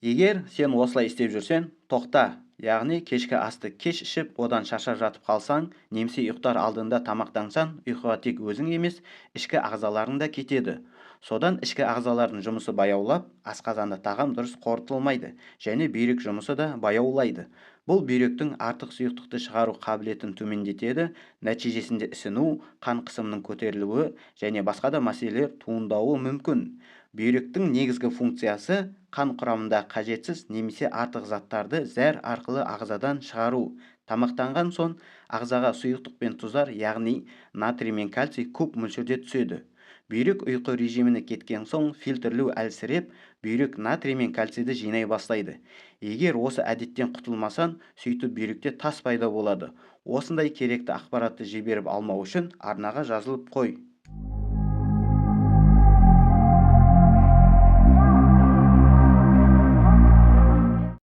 Егер сен осылай істеп жүрсең, тоқта, яғни кешкі асты кеш ішіп, одан шаршап жатып қалсаң, немесе ұйықтар алдында тамақтансаң, ұйқыға тек өзің емес, ішкі ағзаларың да кетеді. Содан ішкі ағзалардың жұмысы баяулап, асқазанда тағам дұрыс қорытылмайды және бүйрек жұмысы да баяулайды. Бұл бүйректің артық сұйықтықты шығару қабілетін төмендетеді, нәтижесінде ісіну, қан қысымының көтерілуі және басқа да мәселелер туындауы мүмкін. Бүйректің негізгі функциясы қан құрамындағы қажетсіз немесе артық заттарды зәр арқылы ағзадан шығару. Тамақтанған соң ағзаға сұйықтық пен тұздар, яғни натрий мен кальций көп мөлшерде түседі. Бүйрек ұйқы режиміне кеткен соң фильтрлеу әлсіреп, бүйрек натрий мен кальцийді жинай бастайды. Егер осы әдеттен құтылмасаң, сөйтіп бүйректе тас пайда болады. Осындай керекті ақпаратты жіберіп алмау үшін арнаға жазылып қой.